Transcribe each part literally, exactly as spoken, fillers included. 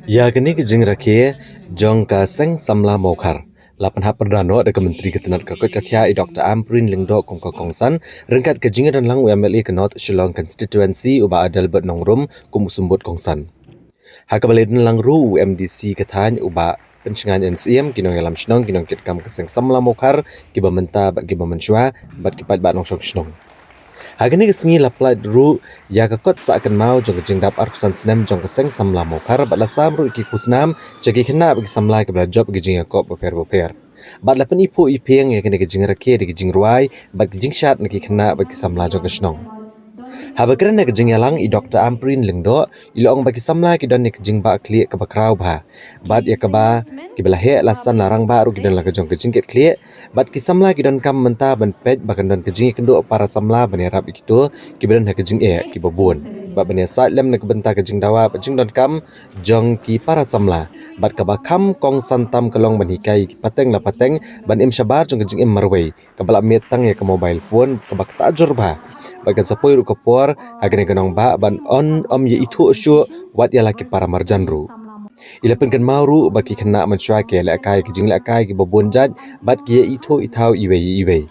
Ïa kane ka jingrakhe jong ka Seng Samla Mawkhar la pynhap pyrda noh da ka Myntri ka tnat ka koit ka khiah i Doktor Ampareen Lyngdoh kum ka kongsan ryngkat ka jingdon lang u M L A ka North Shillong Constituency u Bah Adelbert Nongrum kum u symbud kongsan. Ha kaba la don lang ruh u M D C ka thaiñ u Bah Pynshngaiñ N Syiem, ki nongïalam shnong, ki nongkitkam ka Seng Samla Mawkhar, kiba mynta bad kiba mynshuwa, bad ki paidbah nongshong shnong. Ha kane ka sngi la pyllait ruh ïa ka kot sah kynmaw jong ka jingdap arphew san snem jong ka Seng Samla Mawkhar bad la sam ruh ïa ki khusnam sha ki khynnah bad ki samla kiba la jop ïa ki jingïakop bapher bapher. Bad la pyniphuh iphieng ïa kane ka jingrakhe da ki jingrwai bad ki jingshad na ki khynnah bad ki samla jong ka shnong. Haba kren ha ka jingïalang i Doktor Ampareen Lyngdoh, i la ong ba ki samla ki don ïa ka jingbahkhlieh kaba khraw bha. Bad ïa kaba kiba la heh la san la rangbah ruh ki don la ka jong ka jingkitkhlieh. Bad ki samla ki donkam mynta ban peit ba kan don ka jingïakynduh para samla ban ïarap ïa kito kiba don ha ka jingeh kiba bun. Bad ban ïasaid lem na ka bynta ka jingdawa bad jingdonkam jong ki para samla. Bad kaba kham kongsan tam ka long ban hikai ïa ki pateng la pateng ban im shabar jong ka jingim marwei. Kaba la miet tang ïa ka mobile phone kaba ktah jur bha. Bad kan sa poi ruh ka por ha kane ka nongbah ban ym ïa ithuh shuh wat ïa la ki para marjan ruh. I la pynkynmaw ruh ba ki khynnah mynshuwa ki ïalehkai ki jinglehkai kiba bun jait bad ki ïa ithuh ithaw iwei ïa iwei.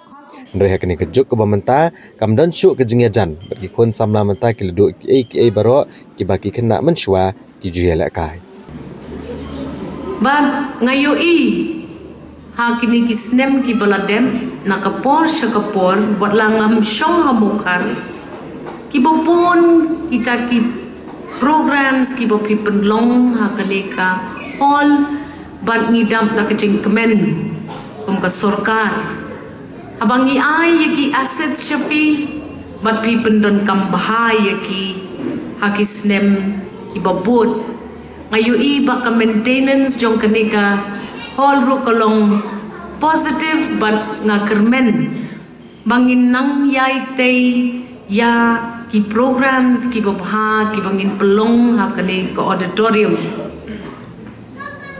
Hynrei ha kane ka juk kaba mynta kam don shuh ka jingïajan bad ki khun samla mynta ki la duh kiei kiei baroh kiba ki khynnah mynshuwa ki ju ïalehkai. Bad nga ïohi ha kine ki snem kiba la dep, na ka por sha ka por, wat la ngam shong ha Mawkhar, kiba bun kita ki programs kiba phi pynlong ha kane ka hall, bad ngi dap da ka jingkmen kum ka sorkar. Haba ngi ai ïa ki assets sha phi, bad phi pyndonkam bha ïa ki ha ki snem kiba bud. Nga ïohi ba ka maintenance jong kane ka hall ruh ka long positive bad nga kyrmen ba ngin nang ïai tei ïa ki programs kiba bha kiba ngin pynlong ha kane ka auditorium.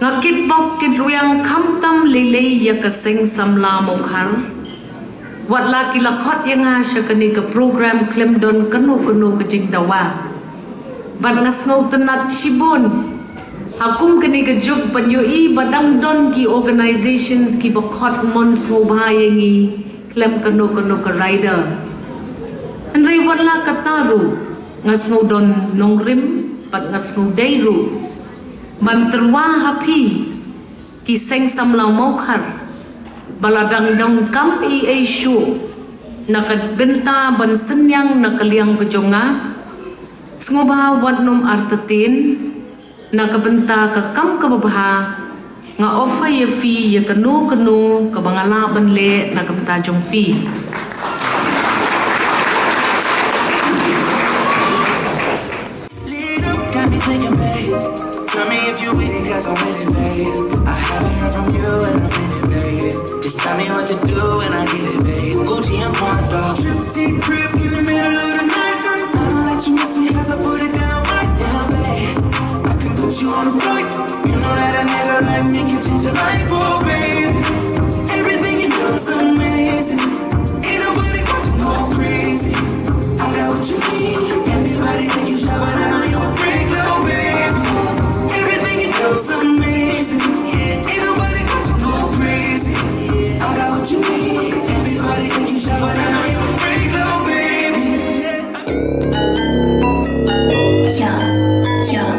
Nga kitbok kitrwiang khamtam lei lei ïa ka Seng Samla Mawkhar. Wat la ki la khot ïa nga sha kane ka program khlem don kano kano ka jingdawa. Bad nga sngewtynnat shibun ha kum kane ka juk ban ïohi ba dang don ki organisations kiba khot mon sngewbha ïa ngi khlem kano kano ka rider. Hynrei wat la katta ruh nga sngew don nongrim bad nga sngew dei ruh ban tyrwa ha phi ki Seng Samla Mawkhar ba la dang donkam ei ei shuh na ka bynta ban synñiang na ka liang ka jong nga. Sngewbha wat nym artatien, na ka bynta ka kam kaba bha nga offer ïa phi ïa kano kano kaba nga lah ban leh na ka bynta jong phi. Lead up, got me thinking, babe. Tell me if you with it, 'cause I'm with it, babe. I haven't heard from you and I'm in it, babe. Just tell me what to do and I get it, babe. Gucci and Prada. Trip to your crib in the middle of the night. I know that you miss me 'cause I put it down right now, babe. I can put you on a flight. You know that a nigga like me can change your life, oh, babe. Everything you do is amazing. Ain't nobody got you go crazy. I got what you need. Everybody think you shy, but I know you a freak, little baby. Everything you do is amazing. Ain't nobody got you go crazy. I got what you need. Everybody think you shy, but I know you a freak, little baby. Yeah, yeah.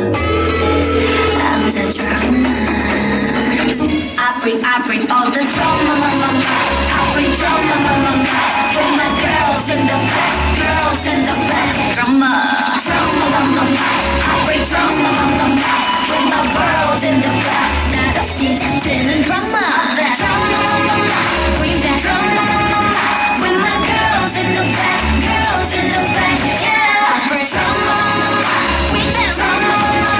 I'm the drama. I bring, I bring all the drama, ma, ma, ma. I bring drama, ma, ma, ma. With my girls in the back, girls in the back. Drama, drama, ma, ma, ma. I bring drama, ma, ma, ma. With my girls in the back. 나 다시 같은 drama. Drama, ma, ma, ma. Bring that drama, ma, ma, ma. With my girls in the back, girls in the back. Yeah. I bring drama, ma, ma, ma. Bring that drama, ma, ma, ma.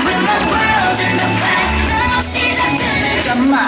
With my world in the back. 나 다시 같은 drama.